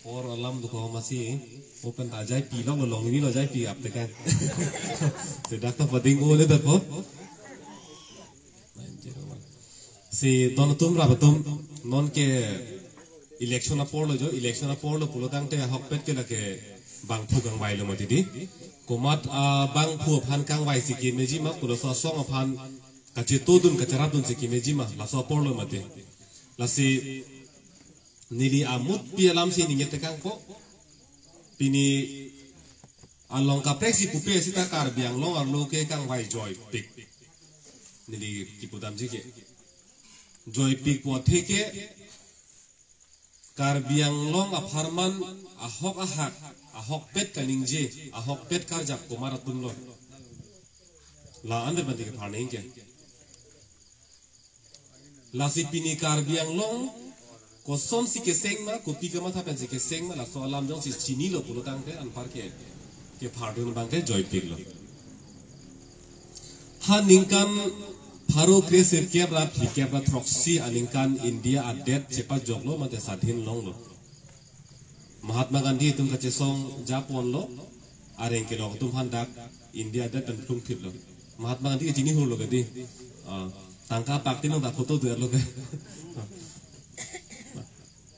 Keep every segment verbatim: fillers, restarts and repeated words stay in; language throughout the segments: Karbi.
Or alam do ko masi, open ta jai pi long long ni lo jai pi ap tekang. Sedak ta pading o le da po. Si don atum rap atum non ke election apor lo jo, election apor lo pulo tangte ahokpet ke lake bangphu kangvai lo mati di. Komat ah, bangphu aphan kangvai si kemeji ma, pulo so asong aphan kachetodun kacharapdun si kemeji ma, laso apor lo mati. Lasi neli amut pi alam si ninget tekang po. Pini along kaprek si pupe sita Karbi Anglong arlo ke kangvai joipik. Neli kipudamji ke. Joipik pu athe ke Karbi Anglong apharman ahok ahak, ahokpet kaningje, ahokpet karjap komat atum lo. La-an det mati ke pharneng ke. Lasi pini Karbi Anglong kosonsi keseng ma, kopi kamatha pensi keseng ma, laso alam jongsi chinilo pulo tangte anpar ke, kephardun abang ke joipik lo. Ha ningkan pharo kre sirkep ra phlikep ra throksi aningkan India adet chepajok lo mate sadhin long lo. Mahatma Gandhi atum kachesong japon lo, areng kelok atum aphan dak India adet pen plung phit lo. Mahatma Gandhi ke chini hur lo ke di. Ah, tangka pak tinong ta photo do lo ke.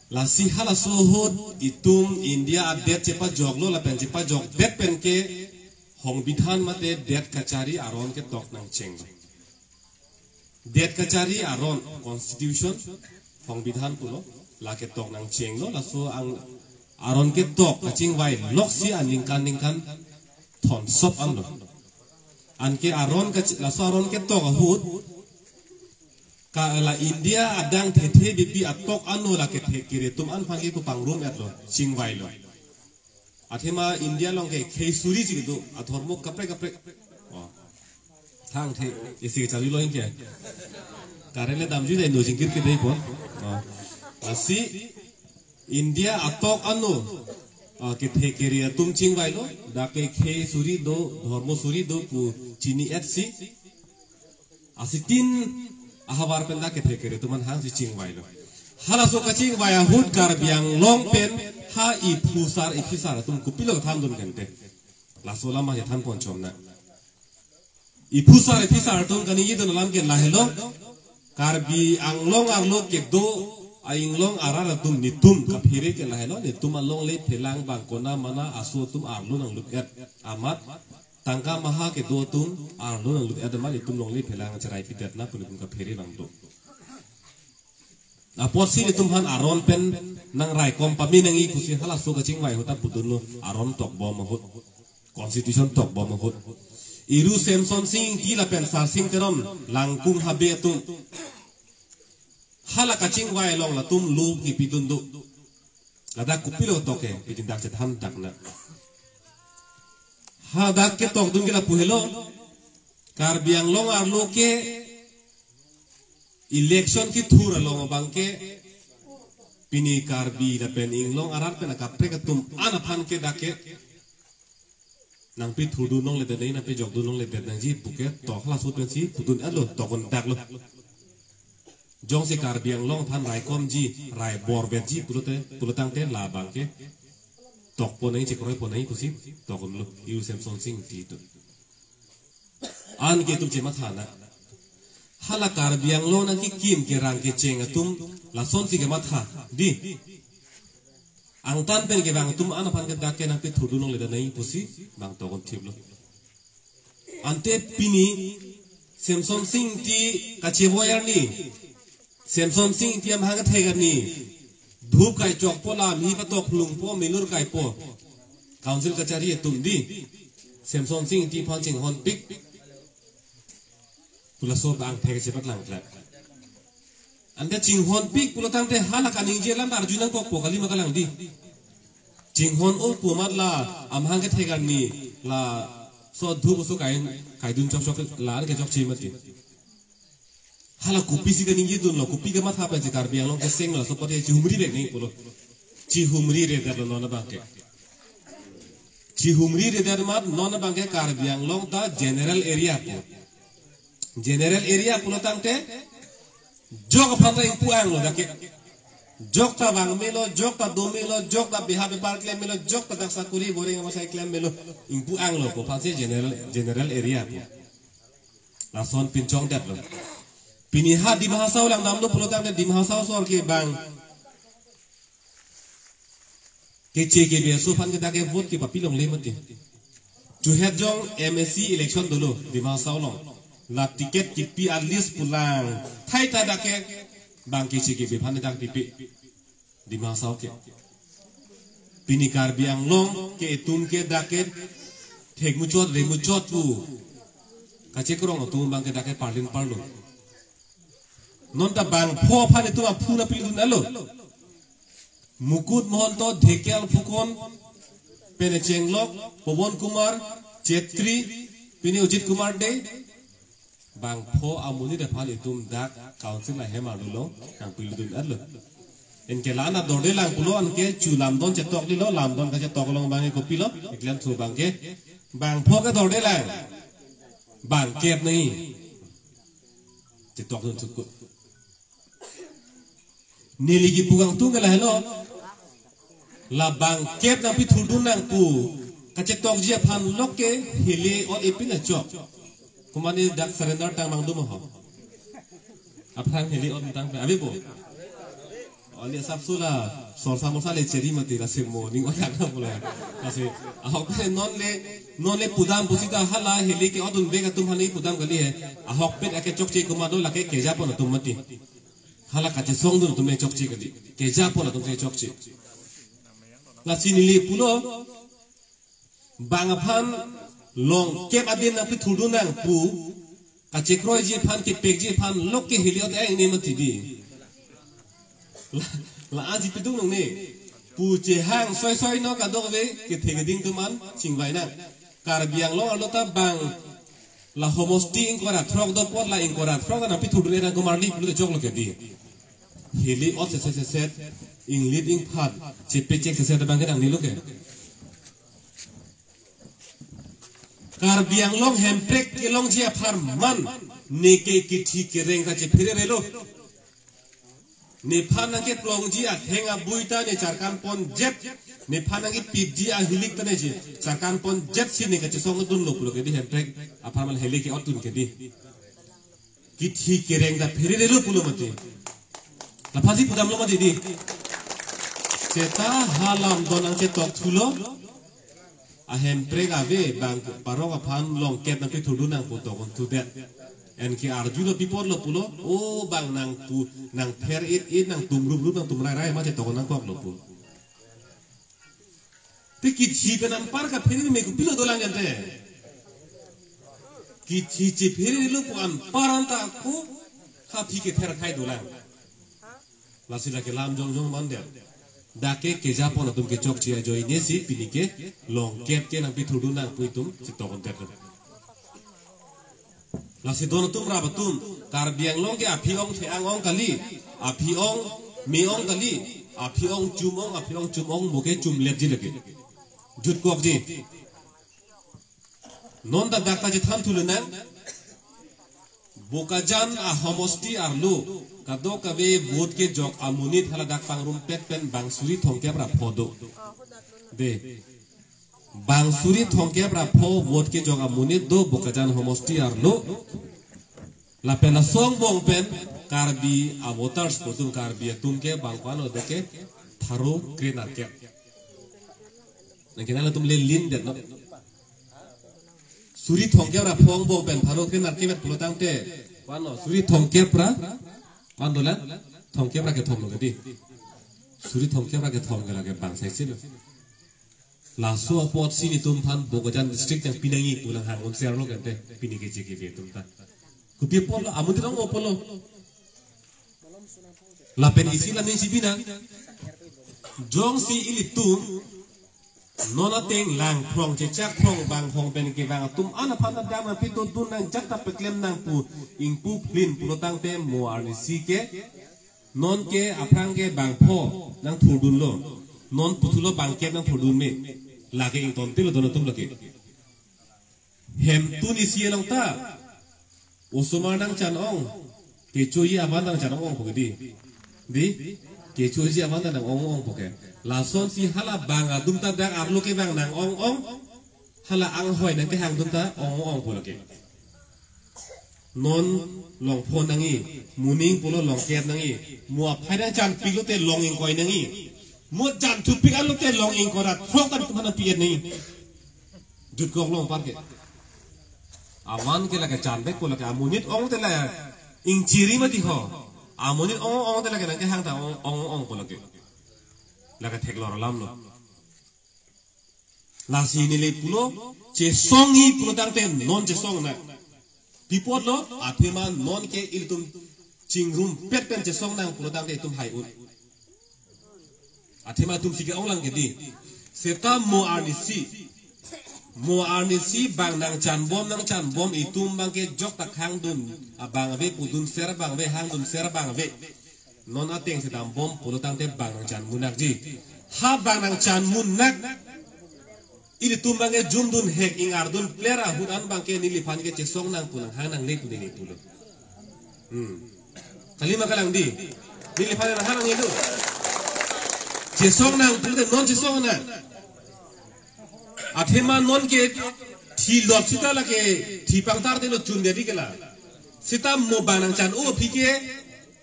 Lasi halaso ahut itum India adet chepajok lo lapen chepajok det pen ke hongbidhan mate det kachari aron ketok nangcheng lo. Det kachari aron constitution, hongbidhan pulo, la ketok nangcheng lo, laso ang aron ketok kachingvai loksi aningkan ningkan thonsop an lo. Anke aron kach-, laso aron ketok ahut, ka la India adang thethe bipi atok ano la kethe kere atum an aphan ke pu pangrum et lo, chingvai lo. Athema India along ke khei suri si do, adhormo kaprek kaprek. Oh. Thang the, isi kachari lo inke. Current le damjui dai no jingkir ke dei pon. Oh. Lasi India atok ano, ah, kethe kere atum chingvai lo, dak ke khei suri do, dhormo suri do pu chini et si. Asitin ahavar pen dak kethe kere atum an hangsi chingvai lo. Halaso kachingvai ahut Karbi Anglong pen ha iphusar iphisar atum kopilo thandun kente. Laso alam ma than ponchom na. Iphusar iphisar atum kaningjedun alam ke lahelo. Karbi Anglong arlo kedo a-inglong arat atum netum kaphere ke lahelo, netum alongle phelang bang kona mana aso atum arlo nanglut et. Amat tangka maha kedo atum arlo nanglut et amat itum longle phelang cherai pidet na pu netum kaphere bang do. Apotsi netum aphan aron pen nangraikom pame nangji pusi halaso kachingvai ahut ta pudunlo aron tokbom ahut. Constitution tokbom ahut. Iru Semsonsing Ingti lapen Sarsing Teron Langkung Habe atum. Hala kachingvai along latum lo kipidun do. Ladak kopilo tok ke, pidin dak chethan dak na. Hadak ketokdun ke lapu helo. Karbi Anglong arlo ke election kethur along abang ke pini Karbi lapen inglong arat pen akaprek atum an aphan ke dak ke nangpithurdun longle det nangji, nangpijokdun longle det nangji puke tok halaso ahut pensi pudun et lo, tokdun dak lo. Jongsi Karbi Anglong aphan raikomji, rai borvetji pulote, pulo tangte labang ke tokpon nangji, chekroipon nangji pusi tokdunlo, iru Semsonsing Ingti atum. Anke itum chematha na. Hala Karbi Anglong nangkekim kerang kecheng atum lasonsi kematha di. Angtan pen kevang atum an aphan ke dak ke nangpithurdun longle det nangji pusi bang tokdun thiplo. Ante pini Semsonsing Ingti kachevoi arni, Semsonsing Ingti amahang kethek arni, dhup kaichokpo, lam hi patok lungpo, milur kaipo, council kachari atum di Semsonsing Ingti aphan chinghonpik pu laso abang thek chepaklangkle. Ante chinghonpik pulo tangte hala kaningje alam arju nangkokpo kali ma kalang di. Chinghon-o pu amat la amahang kethek arni laso dhup oso kai, kaidun chokchok la an kechokche mati. Hala kopisi kaningjedunlo, kopi kamatha pensi Karbi Anglong keseng lo, laso apot chihumri vek nangji pulo. Chihumri redet lo non abang ke. Chihumri redet amat non abang ke Karbi Anglong ta general area pu. General area pulo tangte jok aphan ta ingpu-ang lo dak ke. Jok ta vang melo, jok ta do melo, jok ta beha bepar klem melo, jok ta dak sakuri boring ama sai klem melo. Ingpu anglo pu aphansi general, general area pu. Lason pinchongdetlo. Pini ha Dima Hasao langdamlo pulo tangte Dima Hasao asor ke bang keche kebe aso aphan ke dak ke vote kepapilongle mati. Chuhet jong M A C election dolo Dima Hasao along. La ticket kipi a-list pu lang thai ta dak ke bang keche kebe aphan dak pipe Dima Hasao ke. Pini Karbi Anglong ke itum ke dak ke thek muchot re muchot pu kachekrong atum bang ke dak ke parlin parlo. Non ta bangpho aphan itum aphu nangpidun alo. Mukut Mahanta, Dhekial Phukan, pine Chenglok, Pawan Kumar Chetri, pine Ajit Kumar Dey, bangpho amonit aphan itum dak council ahem arlo nangpidun alo. Anke la-an adordelang pulo anke chu lamdon chetok lilo, lamdon kachetok along bang ke kopilo, eklem thu bang ke, bangpho ke dordelang, bangkep nangji. Chetok dun chukut. Neli kipu kangtung ke lahelo. La bangkep nangpithurdun nang pu kachetokji aphan lok ke hili ot ipin achok. Komatne dak surrender tang mang dum ho. Aphrang hili ot tang pe ave po. Oli asap sula sorsa morsa le cheri mati lasi mo ning oyak na pula. Lasi ahok pe non le, non le pudam pusi ta hala hili ke ot dunbek atum aphan le pudam kali he. Ahokpet ake chokche komat do lake kejapon atum mati. Hala kachesongdun atum le chokche kali. Kejapon atum ke chokche. Lasi neli pulo bang aphan longkep adin nangpithurdun nang pu kachekroiji aphan kepekji aphan lok ke hili ot engne mati di. La, la-ansi pidun longne. Pu chehang soi soi no kadokave kethe keding atum an chingvai nang. Karbi Anglong arlo ta bang la homosti ingkoi ra throk do apot la ingkoi ra throk ta nangpithurdun nang komarli pulote choklo ke di. Hili ot seset seset, inglit ingphat chepechek seset abang ke nangnelo ke. Karbi Anglong Hemprek kelongji apharman ne ke kithi kereng kachephererelo. Nephan nangkeplongji atheng abui ta ne charkan ponjet. Nephan nangkepipji ahilik ta ne je charkan ponjet si ne kachesongdunlo pulo ke di Hemprek apharman hili ke ot dun ke di. Kithi kereng ta phererelo pulo mati. Laphansi pudamlo mati di. Seta ha lamdon nangchetok thulo. Ahemprek ave bang parok aphan longkep nangpithurdun nang pu tokon thudet. Anke arjulo pi apotlo pulo, o bang nangpu, nangpher it it, nangtum rup rup, nangtum rai rai ma chetokon nangkoklo pu. Te kithi pen anpar kaphere me kopilo dolang ante. Kithi chepherelo pu anpar anta ko ha phi kether khai dolang. Lasi lake lam jongjong mandet. Dak ke kejapon atum ke chokche ajoine si pini ke longkep ke nangpithurdun nang pu itum chetokon tet. Lasi don atum rap atum, Karbi Anglong ke aphi ong the-ang ong kali, aphi ong me ong kali, aphi ong chum ong, aphi ong chum ong, mo ke chumletji lake. Jutkokji. Non dak dak ta chethan thulonang. Bokajan ahomosti arlo kadokave vote kejok amonit hala dak pangrumpet pen bang suri thomkep ra pho do. De. Bang suri thomkep ra pho vote kejok amonit do Bokajan homosti arlo. Lapen laso angbong pen Karbi avoters pu atum Karbi atum ke bang ko-an lo de ke pharo krenerkep. Nangkinang atum le lin det no. Suri thomkep ra pho angbong pen pharo krenerkep pulo tangte. Ko-an lo suri thomkep ra. Ko-an dolang? Thomkep ra kethom lo ke di. Suri thomkep ra kethom ke lake bang sai silo. Laso apot si netum aphan Bokajan district nangpi nangji pu lang hang un share lo kante pini ke J K P atum ta. Kopi apotlo amonit ong apotlo. Lapen isi la ning si binang. Jongsi ilitum non ateng lang phrong chechak phrong bang hong pen kevang atum an aphan ta dam nangpidodun nang jak ta peklem nang pu ingpu plin pulo tangte mo arnisi ke non ke aphrang ke bang pho nangthurdunlo. Non puthulo bangkep nangthurdun me. Lake ingtontilo don atum lake. Hemtun isi along ta osomar nangchan ong. Kechoji aban nangchan ong ong pu ke di. Di? Kechoji aman ta nang-ong-ong po ke. Lasonsi hala bang atum ta dak arlo kevang nang-ong-ong. Hala anghoi nangkehang atum ta ong-ong po lake. Non longpho nangji, moning pulo longker nangji, mo aphai nangchanpiklo te long ingkoi nangji, mo chanthupikan lo te long ingkoi ra throk ta pi atum aphan pi-et nangji. Jutkok long apar ke. Aman ke lake chanvek po lake, amonit ong te la ingchiri mati ho. Amonit ong ong te lake nangkehang ta ong ong ong po lake. Lake theklong alam lo. Lasi neli pulo, chesongji pulo tangte non chesong nang. Pi apotlo, athema non ke ilitum chingrumpet pen chesong nang pulo tangte itum hai un. Athema atumsi ke-ong lang ke dei. Seta mo arnisi. Mo arnisi bang nangchanbom nangchanbom itum abang ke jok ta hangdun abang ave, pudun ser abang ave, hangdun ser abang ave. Non ateng si dambom pulo tangte bang nangchanmun nakji. Ha bang nangchanmun nak. Ilitum abang ke jumdun hek ingardun pler ahut an abang ke neliphan ke chesong nang pu nanghang nangne pu neli pulo. Hmm. Kali ma kalang dei. Neliphan nanghang nangne lo. Chesong nang pulote non chesong nang. Athema non ke thilot sita lake thi pangtar te lo chun dei ke la. Seta mo bang nangchan-o aphi ke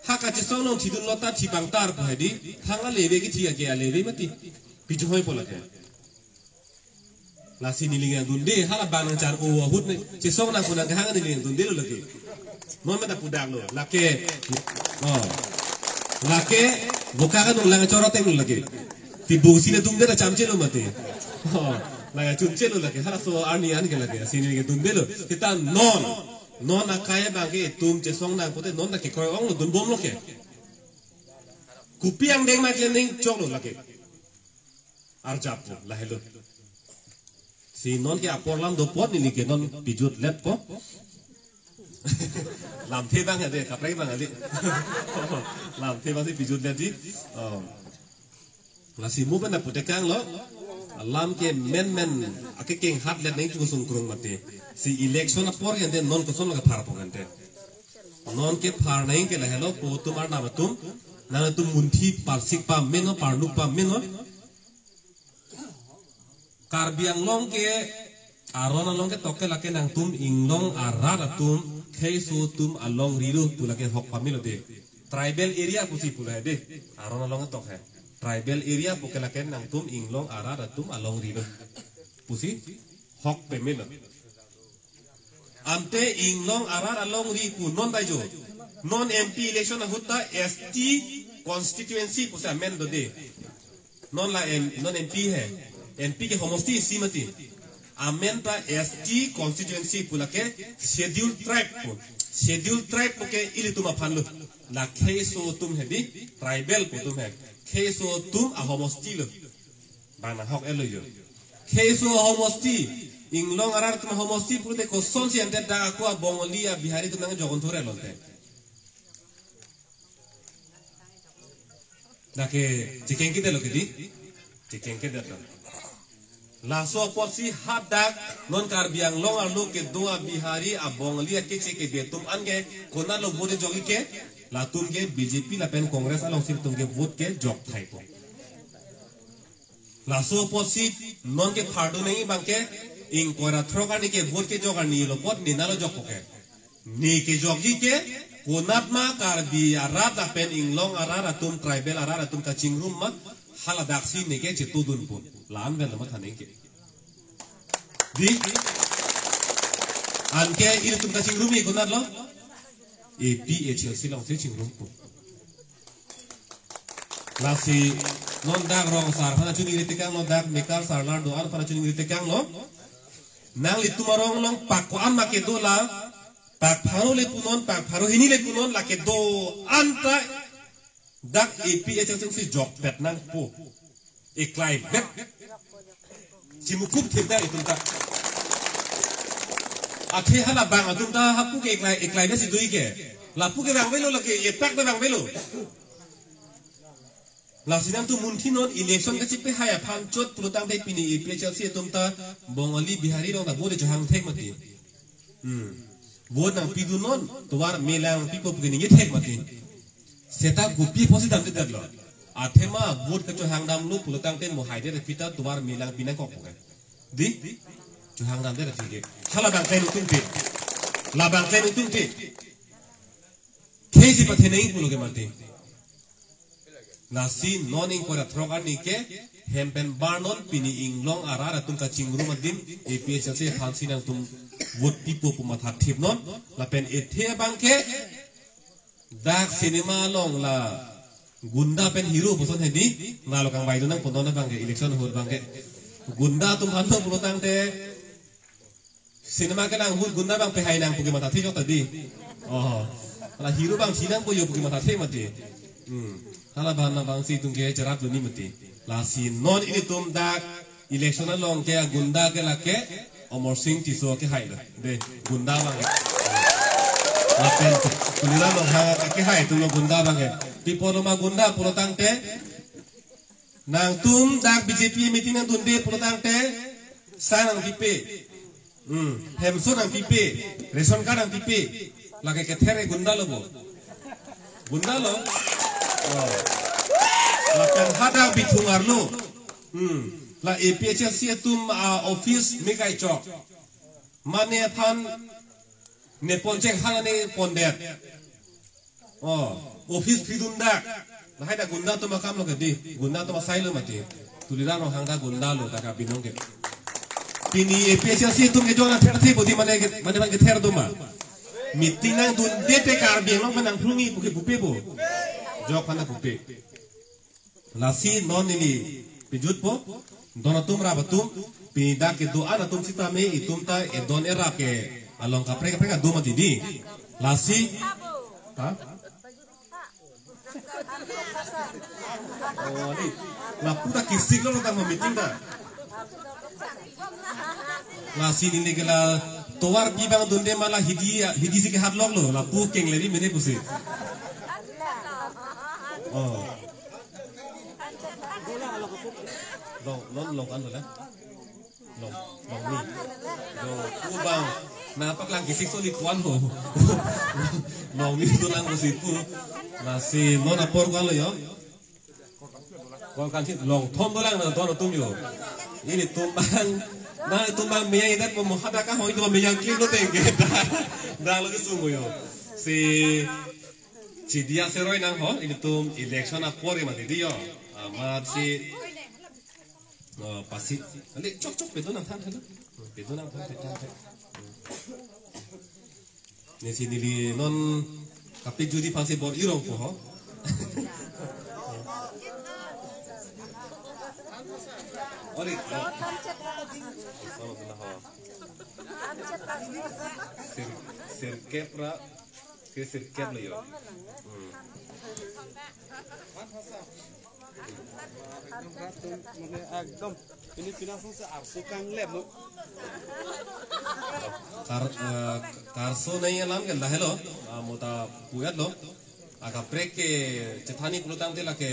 ha kachesong nangthidun lo ta thi pangtar pu hai dei. Thang aleve ke thi ake aleve mati. Pi chehoi po lake. Lasi neli nangdunde, hala bang nangchan-o ahut ne chesong nang pu nanghang neli nangdunde lo lake. Non mata pudak lo, lake. Oh. Lake, boka kanung lang choro teng lo lake. Ti bungsi le dungde la chamche lo mati. Oh, lake chunche lo lake, halaso arni an ke lake, si neli ke dunde lo. Seta non, non akai abang ke itum chesong nang pulote non ta kekroi-ong lo dunbom lo ke. Kopi angdeng ma ke ning chok lo lake. Arjap po, lahelo. Si non ke apor lam do apot neli ke non pijut let po. Lamthe abang ade, kaprek abang ade. Lamthe abang si pijut let dei. Oh. Lasi mo pen ta putekang lo. Alam ke menmen akekeng hat let nangji kusung krung mati. Si election apor ke ante non koson lo kephar po ke ante. Non kephar nangji ke lahelo po atum arnam atum. Nangtum munthi parsik pameno, parnuk pameno. Karbi Anglong ke aron along ketok ke lake nangtum inglong arat atum, kheiso atum alongri lo pu lake hok pamelo dei. Tribal area pusi pu lake dei. Aron along ketok he. Tribal area pu ke lake nangtum inglong arat atum alongri lo pusi hok pamelo. Ante inglong arat alongri pu non ta jo. Non M P election ahut ta S T constituency pusi amen do dei. Non la M, non M P he. M P ke homosti isi mati. Amen ta S T constituency pu lake schedule tribe pu. Schedule tribe pu ke ilitum aphan lo. La kheiso atum he dei, tribal pu atum he. Kheiso atum ahomosti lo. Bang nanghok-et lo jo. Kheiso ahomosti, inglong arat atum ahomosti pulote kosonsi ante dak ako a Bongali a Bihari atum nangjok-un thur-et lo ante. Dak ke chekeng kedet lo ke dei. Chekeng kedet lo. Laso apotsi hadak non Karbi Anglong arlo kedo a Bihari a Bongali a keche kebe atum an ke konatlo vote jokji ke, latum ke B J P lapen Congress alongsi latum ke vote kejok thai po. Laso apotsi non kephar dun nangji abang ke ingkoi ra throk arni ke vote kejok arni lo apot ne nalo jok po ke. Ne kejokji ke konat ma Karbi arat lapen inglong arat atum, tribal arat atum kachingrum ma, haladaksi ne ke chetudun po. La-an pen lo matha nangji ke. Dei, anke ilitum kachingrumji konatlo? A P H L C alongsi chingrum po. Lasi non dak rong sar aphan choningri tekang lo, dak mekar sarlar do-an aphan choningri tekang lo. Nanglitum arong along pak ko-an ma kedo la, pak pharo le punon, pak pharo hini le punon, lake do-an ta dak A P H L C si jokpet nangpo. Eklai vet. Chimukup thip dak itum ta. Athe hala bang atum ta hapu ke eklai, eklai vet si do-ik ke. Lapu ke vangvelo lake, etak ta vangvelo. Lasi nangtum munthi non election kachepehai aphan chot pulo tangte pini A P H L C atum ta Bongali Bihari along ta vote chohang thek mati. Hmm. Vote nangpidun non, tovar me lang pipo pu ke ningje thek mati. Seta kopi apotsi damde dak lo. Athema vote kechohang damlo pulotangte mo hai de pita tovar milang pinang kok ke. Di? Chohang dam de ke. Hala bang klem tum te. La bang klem tum te. Khei si pathenei pulo ke mati. Lasi non ingkoi ra throk arni ke hem pen bar non pini inglong arat atum kachingrum adim A P H L C aphan si nangtum vote pipo pu mathathip non. Lapen ethe abang ke dak cinema along la gunda pen hero puson hedi, nalo kangvai do nang pondon abang ke election ahut abang ke. Gunda atum aphan pulotangte cinema ke nang ahut gunda abang pehai nang pu ke mathathik jok ta di. Oh. La hero abang si nangpo yo pu ke mathathik mati. Hmm. Hala abang nang abang si itum ke cherap duni mati. Lasi non ilitum dak election along ke agunda ke lake Amarsing Tisso kehai lo. De, gunda abang. Lapen Tuliram Ronghang kehai atumlo gunda abang ke. Pi apotlo ma gunda pulotangte, nangtum dak B J P meeting nangdunde pulotangte, sang nangpipe. Hmm, hemso nangpipe, ration card nangpipe. Lake kether ke gunda lo bo. Gunda lo. Oh. Lapen hadak bithung arlo. Hmm. La A P H L C atum a-office me kai chok. Mane aphan nepon chek hala ne pondet. Oh, office phidun dak. Lahai dak gunda atum akam lo ke di. Gunda atum asai lo mati. Tuliram Ronghang dak gunda lo dak abinong ke. Pini A P H L C atum ke jona ther the bodi mane ke, mane mane kether do ma. Meeting nangdunde te Karbi Anglong pen nangphrungji pu ke pupe bo. Jok hana pupe. Lasi non neli pejutpo, don atum rap atum, pini dak kedo-an atum sitame itum ta edon erap ke along kaprek kaprek kedo mati di. Lasi, ha? Oh, di. Lapu ta kisik lo ta meeting ta. Lasi neli ke la tovar pi abang dunde ma la hidi, hidi si kehat lok lo, lapu keng lebi mene pusi. Oh. Long, long, long kan lo la. Long, long ni. Long, pu abang. Na paklang kisik so li kuan ho. Long ni tu lang ko si pu. Lasi non apor kan lo yo. Kol kan si long thom dolang na don atum yo. Ilitum abang. Na ilitum abang meyang idat mo hadak ka ho itum meyang klim lo tengke. Dak lo kesung yo. Si Chidia seroi nang ho, ilitum election apor mati di yo. Amat si, oh, pasi. Ale chok chok pedun nangthan than. Pedun nangthan than than. Ne si neli non kapik judi aphansi bor-i rong po ho. Ori. Oh. Sir, sir kepra. Ke sirkep lo yo. Hmm. Mane ekdom ini pinasong se arsu kang lep lo. Kar, eh, karso nai alam ke dah lo. Ah, mota puyat lo. Akaprek ke chethanji pulotangte lake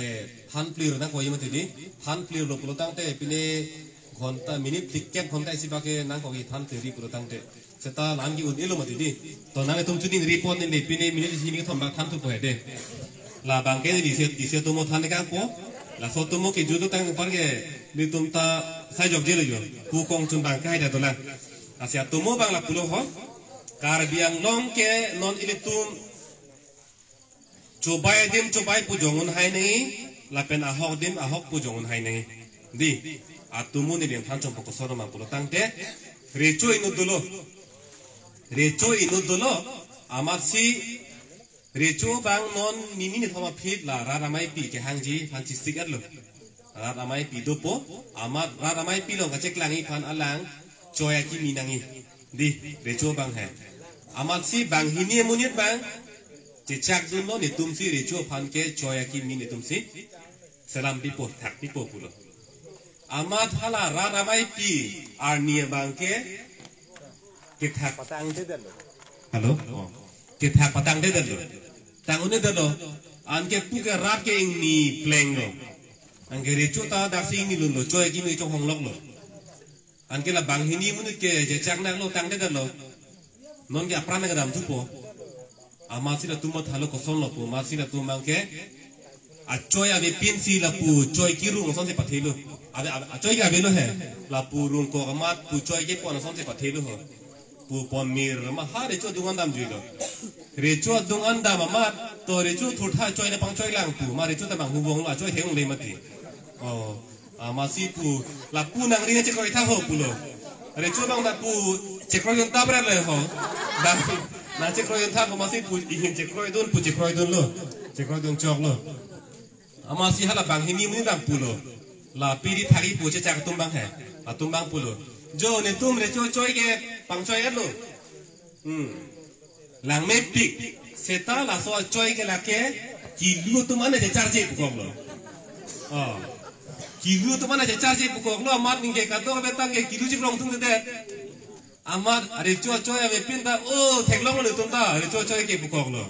than plir nangkok mati di. Than plir lo pulotangte pine ghonta minute phlikep ghonta isi bak ke nangkok than plir pulotangte. Seta la-an ke un-e lo mati di. To nangtum chuningri pon neli pine minute isi ni thom bak than thupo hedi. Labang ke neli isi, isi atomo than kangpo. Laso atomo ke judo tang par ke nelitum ta sai jokje lo yo. Pu kongchun abang ke hai da dolang. Lasi atomo abang lapulo ho. Karbi Anglong ke non ilitum chobai adim chobai pu jong un hai nangji, lapen ahok adim ahok pu jong un hai nangji. Di, atomo neli than chompo koson ma pulotangte, recho inut dolo. Recho inut dolo, amatsi recho abang non nini nithom aphi la rat ameipi kehangji aphan chisik-et lo. Rat ameipi dopo, amat rat ameipi along kacheklangji aphan alang choi akimi nangji. Di, recho abang hai. Amatsi banghini amonit abang chechak dunlo, netumsi recho aphan ke choi akimi netumsi selam pipo, thak pipo pulo. Amat hala rat ameipi arni abang ke kethak patang te dalo. Halo? Oh. Kethak patang te dalo. Tang un-e dalo. Anke pu ke rat ke ingni plenglo. Anke recho ta daksi ingni lunlo, choi akimi chonghong loklo. Anke la banghini amonit ke chechak nanglo tangte dalo. Non ke apran nangdam thupo. Amatsi latum mathalo koson lo pu, amatsi latum abang ke Achoi avepinsi lapu choi kirung asonsi pathelo. Ave, ave, achoi ke avelo he. Lapu rungkok amat pu choi kepon asonsi pathelo ho. Pu ponmir ma ha recho adung an damjuilo. Recho adung an dam amat to recho thurtha choi na pangchoilang pu. Ma recho ta bang hubong lo, achoi theklongle mati. Oh, amatsi pu lapu nangri na chekroitha ho pulo. Recho bang ta pu chekroidun ta bra le ho. Dam nangchekroidun tha ko, amatsi pu ihin chekroidun pu chekroidunlo. Chekroidun choklo. Amatsi hala banghini muni bang pulo. La piri thari pu chechak atum bang he. Atum bang pulo. Jo netum recho choi ke pangchoi-etlo. Hmm. Langmepik. Seta laso achoi ke lake kilu atum an checharje pukoklo. Oh. Kilu atum an checharje pukoklo, amat ningke kadokave tangke kilu chikrong atum tedet. Amat recho achoi avepin ta, oh, theklonglo netum ta, recho achoi ke pukoklo.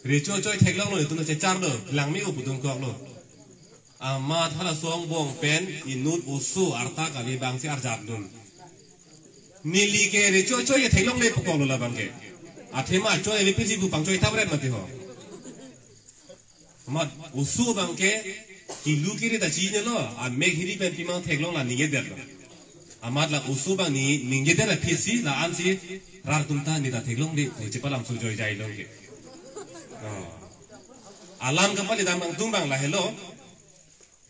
Recho achoi theklonglo netum ta checharlo, langme-o pu dun koklo. Amat halaso angbong pen inut oso arta kave bangsi arjapdun. Neli ke recho achoi ke theklongle pukoklo labang ke. Athema achoi avepinsi pu pangchoitha bret mati ho. Amat oso abang ke kilu kiri ta chinilo, amek hiri pen pima theklong la ningjedetlo. Amat la oso abang ni ningjedet aphisi la-ansi rat atum ta ne ta theklongle pu chepalam sujoi jai long ke. Oh. Alam kapali dam bang tum bang lahelo.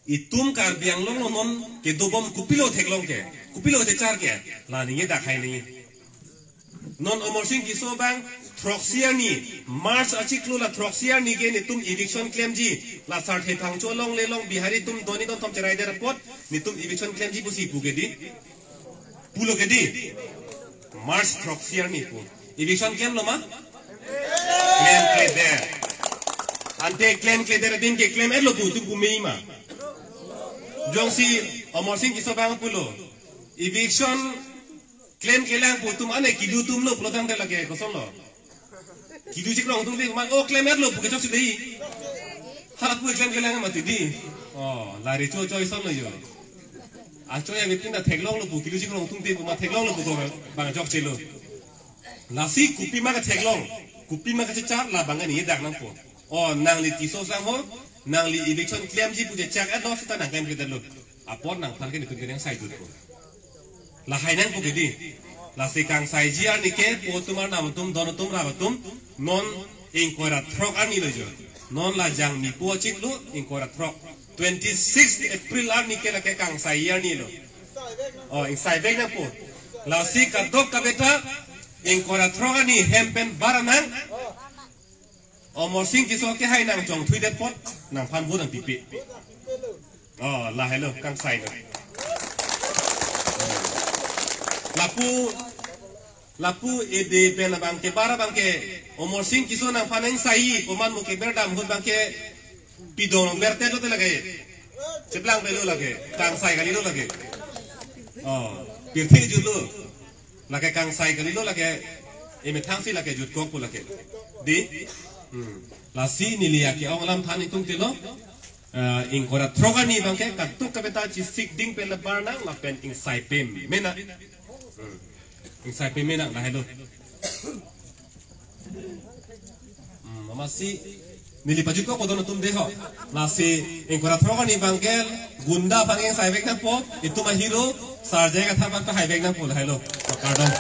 Itum Karbi Anglong lo non kedobom kopilo theklong ke, kopilo chechar ke, la ningjedak hai ni. Non Amarsing Tisso abang throksi arni, March achiklo la throksi arni ke netum eviction klemji, la Sarthe Phangcho along le along Bihari atum doni don thom cherai der apot, netum eviction klemji pusi pu ke di. Pulo ke di. March throksi arni pu. Eviction klemlo ma? Klemkledet. Ante klemkledet abin ke klem-etlo pu atum pu mei ma? Jongsi Amarsing Tisso abang pulo. Eviction klemklelang pu atum ane kilu atum lo pulo tangte lake kosonlo. Kilu chikrong atum te ma, oh, klem-etlo pu ke chokche dei. Hala pu klemklelang mati di. Oh, la recho achoi asonlo jo. Achoi avepin ta theklonglo pu kilu chikrong atum te pu ma theklonglo pu ko bang chokchelo. Lasi kopima ketheklong, kopima kechechar labang ke ningjedak nangpo. Oh, nangli Tisso sangho, nangli eviction klemji pu chechak-etlo seta nangklemkledetlo. Apor nangphan ke netum ke nangsaidunpo. Lahai nangpo ke di. Lasi kangsaiji arni ke po atum arnam atum don atum rap atum non ingkoi ra throk arni lo jo. Non la Jangmi po achiklo ingkoi ra throk. Twenty-six April arni ke lake kangsai arni lo. Oh, ingsaivek nangpo. Lasi kadokave ta ingkoi ra throk arni hem pen bar nang. Amarsing Tisso kehai nangchongthuidet apot nangphan vote nangpipe. Oh, lahelo kangsailo. Lapu, lapu ede pen abang ke bar abang ke Amarsing Tisso nangphan ingsai komat mo ke berdam ahut abang ke pidong bertet lote lake. Cheplang pelo lake. Kangsai kalilo lake. Oh, pirthe jutlo. Lake kangsai kalilo lake, emethangsi lake jutkokpo lake. Di? Hmm. Lasi neli ake-ong alam than itum telo. Eh, ingkoi ra throk arni abang ke kadokave ta chesik ding pen le bar nang lapen ingsai peme nang. Hmm. Ingsai peme nang lahelo. Hmm, amatsi neli pajutkokpo don atum de ho. Lasi ingkoi ra throk arni abang ke gunda aphan ingsaivek nangpo, itum ahero Sar J I Kathar aphan haivek nangpo lahelo. Kardom.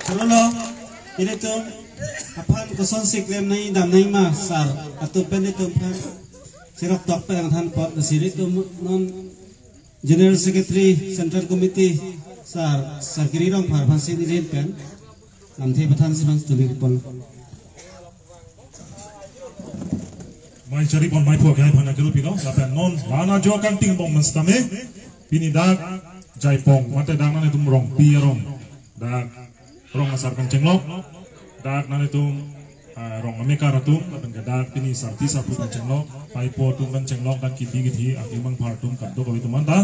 Chalo lo, ilitum aphan kosonsi klem nangji dam nangji ma sar atum pen ilitum aphan cheroktok pen nangthan apot, lasi ilitum non General Secretary Central Committee Sar, Sar Kiri Rongphar aphansi neli pen lamthe pathansi man tuli pon. Mai chari pon mai phuak hai phana kero pilo, lapen non lana jo kangting bong mestame, pini dak Jaipong, mate dak nanglitum Rongpi arong, dak rong asar pen chenglok, dak nanglitum, ah, rong amekar atum, lapen ke dak pini sarpi sarpo pen chenglok, paipo atum pen chenglok, dak kibi kithi, akemang phar atum, kadokave atum anta.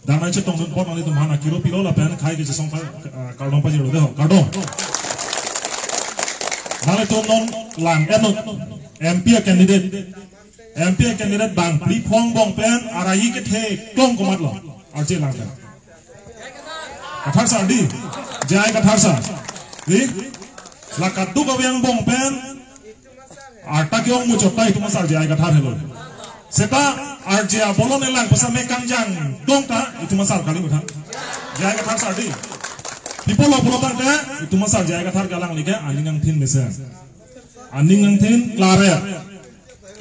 Dak nangchetongdun apot nanglitum aphan akero pilo lapen khei kechesong pa, ah, kardom pajirlo de ho, kardom. Nanglitum non lang-etnon, M P a candidate, M P a candidate bang phli phong bong pen arai kethe klong komatlo, arje lang pen. Kathar sar di. J I Kathar sar. Di. La kadokave angbong pen Arta ke-ong muchot ta itum asar J I Kathar helo. Seta arje abolon elang pusitame kangjang dong ta itum asar kali muthan. J I Kathar sar dei. People lo pulo tangte itum asar J I Kathar ke alangli ke aning angthin mesen. Aning angthin klare.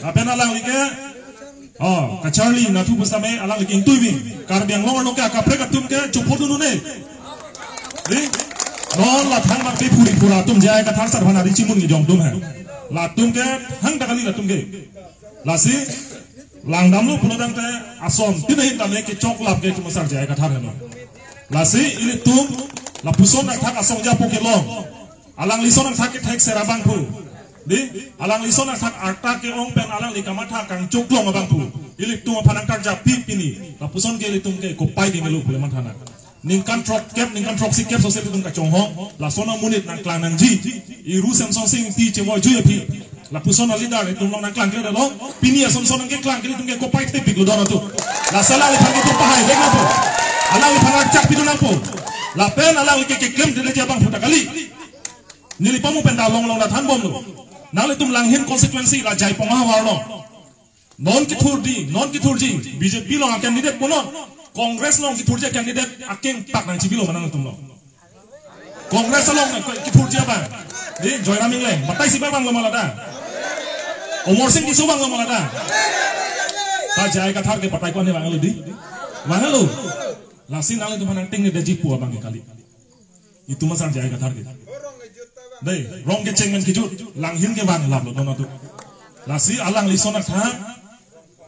Lapen alangli ke, oh, kacharli nathu pusitame alangli ke ingtui bi. Karbi Anglong arlo ke akaprek atum ke chopot dun un-e. Dei? Non la thang mak pe phuri phura atum J I Kathar sar aphan ari chimun ngi jong atum he. Latum ke hang ta kali latum ke. Lasi langdamlo pulo tangte ason tin ahin tame kechoklap ke itum asar J I Kathar helo. Lasi ilitum lapuson athak asong japo kelong. Alangli son athak kethek ser abangphu. Dei, alangli son athak arta ke-ong pen alangli kamatha kangchoklong abangphu. Ilitum aphan nangkarjappi pini. Lapuson ke ilitum ke kopai ke melu pule mathana. Ningkan throkkep, ningkan throksi kep sose ilitum kachonghong. Lason amonit nangklang nangji. Iru Semson Sing Ingti chemo jui aphi. Lapuson a-leader itum along nangklang kre dolo. Pini ason son nangkeklang ke ilitum ke kopai thepiklo don atum. Lasi alangliphan ke itum pahai vek nangpo. Alangliphan archak pidun nangpo. Lapen alangli ke keklemdetji abangphu ta kali. Neli pamu pen ta long long ta thanbomlo. Nanglitum Langhin constituency la Jaipong ahavar lo. Non kethur dei, non kethurji, B J P along a-candidate punon, Congress along kethurji a-candidate akengpak nangchibilo ma nangtum lo. Congress along kethurji abang. Dei, Joyram Engleng, batai si abang lo ma lata. Amarsing Tisso abang lo ma lata. Ta J I Kathar ke batai ko-an he abang lo dei. Abang lo. Lasi nanglitum aphan nangtengnedetji pu abang ke kali. Itum asar J I Kathar ke. Dei, rong kecheng pen kejut, Langhin ke vanglaplo don atum. Lasi alangli son athak,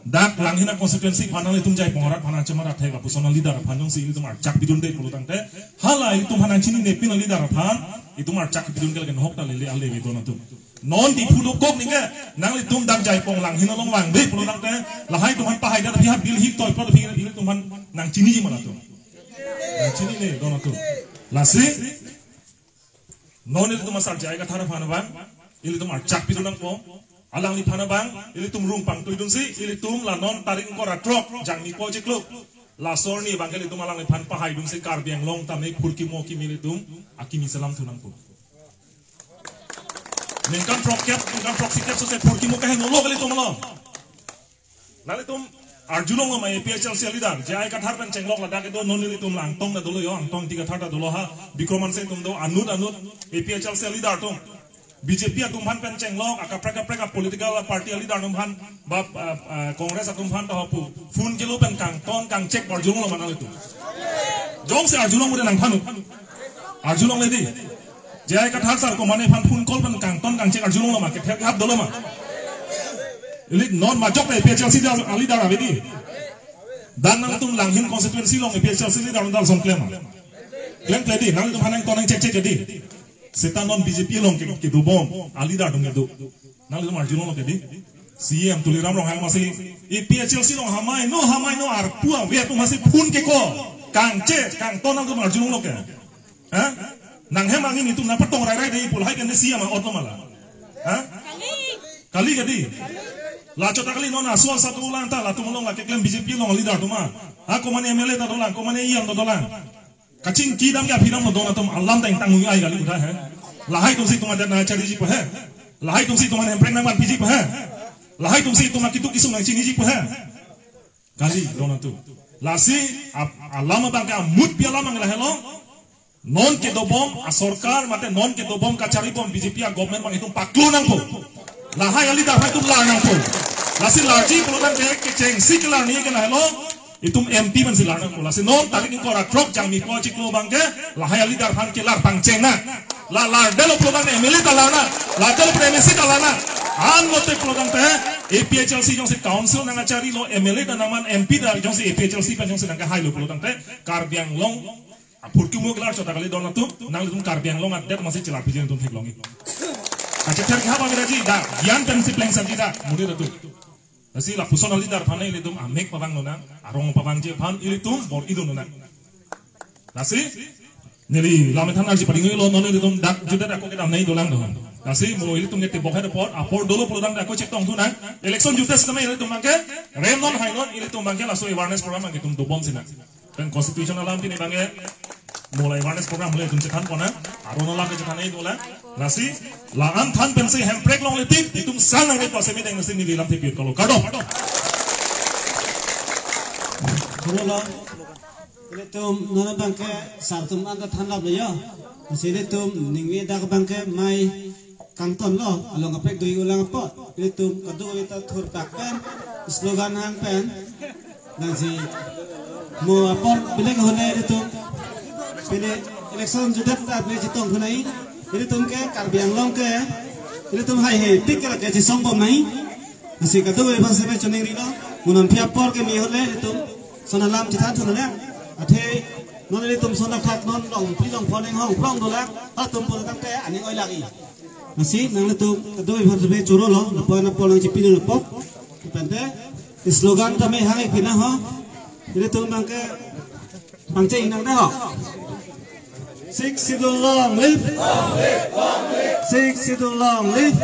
dak Langhin a-constituency aphan nanglitum Jaipong arat aphan nangchemar athek lapuson a-leader aphan jongsi ilitum archak pidunde pulo tangte, hala ilitum aphan nangchininepin a-leader aphan, itum archak pidun ke lake nahok ta lele ale ve don atum. Non Diphu dokok ningke, nanglitum dak Jaipong Langhin along vangve pulo tangte, lahai atum aphan pahai dak aphi ha Delhi toiplot aphi ilitum aphan nangchiniji ma latum. Nangchinine don atum. Lasi, non ilitum asar J I Kathar aphan abang, ilitum archak pidun nangpo. Alangliphan abang, ilitum rung pangtuidunsi, ilitum la non tarik ingkoi ra throk, Jangmi po chiklo. Laso arni abang ke ilitum alangliphan pahaidunsi Karbi Anglong tame phurkimo kimi ilitum akimi selam thu nangpo. Ningkan throkkep, ningkan throksi kep sose phurkimo kaheno lo kali atum lo. Nanglitum arjulonglo ma A P H L C a-leader, J I Kathar pen chenglok ladak kedo non ilitum la Angtong ta dolo yo, Angtong Ingti Kathar ta dolo ha, Bikram Hanse atum do, anut anut A P H L C a-leader atum. B J P atum aphan pen chenglok, akaprek kaprek a-political party a-leader atum aphan, ba, ah, ah, Congress atum aphan ta hopu. Phone kelo pen kangton kangchek arjulonglo ma nanglitum. Jongsi arjulong udah nangthan-o. Arjulongle dei. J I Kathar sar komane aphan phone call pen kangton kangchek arjulonglo ma, kethek hap dolo ma. Ili non majok ta A P H L C a-leader ave dei. Dak nangtum Langhin constituency along A P H L C a-leader nang dal son klem ma. Klemkle dei, nangtum aphan nangton nangchekchek dei. Seta non B J P along ke, kedobom, a-leader atum kedo. Nanglitum arjulonglo ke dei. C E M Tuliram Ronghang amatsi, A P H L C along hamai no, hamai no arpu ave atum amatsi phone keko. Kangchek, kangton nangtum arjulonglo ke. Ha? Nanghem angin itum nangpatong rairai dei pu lahai ke ne C E M ot lo ma la. Ha? Kali ke dei. La chot ta kali non aso asa dolang ta latum along la keklem B J P along a-leader atum ma. Ha, komane M L A ta dolang, komane E M ta dolang. Kachingki dam ke aphi damlo don atum alam ta ingtang ngungi ai kali udah he. Lahai atumsi itum adet nangchariji pu he. Lahai atumsi itum aphan hemprek nangvanpiji pu he. Lahai atumsi itum akituk kisung nangchiniji pu he. Kali don atum. Lasi ap-, alam abang ke amutpi alam abang lahelo. Non kedobom asorkar mate non kedobom kacharibom B J P a-government abang itum paklo nangpo. Lahai a-leader aphan itum lar nangpo. Lasi larji pulo tangte kechengsi kelar nangji ke lahelo. Itum M P pensi lar nangpo. Lasi non tarik ingkoi ra throk Jangmi po chiklo abang ke lahai a-leader aphan kelar pangcheng nang. La lardetlo pulo tangte M L A ta lar nang. Lardetlo pulo M A C ta lar nang. Anlote pulo tangte A P H L C jongsi council nangcharilo M L A ta nangman M P ta jongsi A P H L C pen jongsi nangkehailo pulo tangte Karbi Anglong aphurkimo kelar chot ta kali don atum, nanglitum Karbi Anglong adet amatsi chelar piji atum theklongji. Kachether kehap amiraji, dak gyan pensi plengsamji dak, monit atum. Lasi lapuson a-leader aphan ilitum amek pavang lonang, arong pavangji aphan ilitum bor-i dun lonang. Lasi, neli lam ethan arji pading lo non ilitum dak jutdet ako kedam nai dolang dohon. Lasi mo ilitum ke tebok het apor, apor dolo pulo tangte ako chektong thu nang. Election jutdet setame ilitum abang ke, rem non hai non ilitum abang ke laso awareness program abang ke itum dobom si nang. Pen constitution alam pini abang ke, mo la awareness program hule itum chethan pon nang. Aron alam kechethan-i dolang. Lasi, la-an than pensi Hemprek longle tik, itum sang nangri pusi mi deng si neli lam thepir kalo. Kardom. Kardom lo. Ilitum non abangke sar atum anta thanlap lo yo. Lasi ilitum ningve dak abangke mei kangtonlo, along kaprek do-i ulang apot. Ilitum kadokave ta thurpak pen, slogan hang pen. Nangsi mo apor bilek ahut le ilitum pini election judet ta pini chetong thu nai. Ilitum ke Karbi Anglong ke ilitum haihe tik ke lake chesong bom nai. Lasi kadokave aphan si me choningrilo. Mo non aphi apor ke me ahut le ilitum son alam chethan thu nang. Athe non ilitum son athak non longpi longpho ning hong prong dolang. Halatum pulo tangte aning oi lagi. Lasi nanglitum kadokave aphan si me chorolo. Lapu-an apor nangchepidun apot. Pente slogan tame hang-ik pinang ho. Ilitum abangke pangcheng nang dei ho. Sixth Schedule long live. Sixth Schedule long live.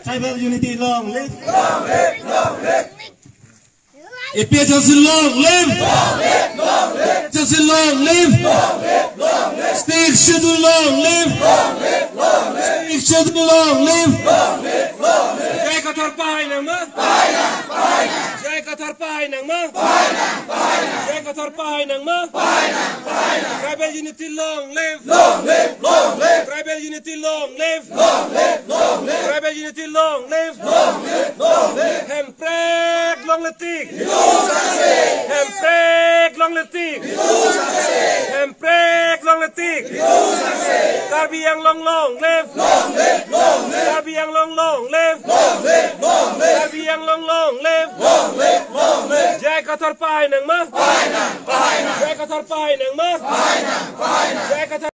Tribal unity long live. A P H L C long live. H L C long live. Sixth Schedule long live. Sixth Schedule long live. J I Kathar pahai nang ma? J I Kathar pahai nang ma? J I Kathar pahai nang ma? Tribal unity long live. Long live, long live. Tribal unity long live. Long live, long live. Tribal unity long live. Long live, long live. Hemprek longle tik. Hemprek longle tik. Hemprek longle tik. Karbi Anglong long live. Long live, long live. Karbi Anglong long live. Long live, long live. Karbi Anglong long live. Long live, long live. J I Kathar pahai nang ma? Pahai nang, pahai nang. J I Kathar pahai nang ma? Pahai nang, pahai nang. J I Kathar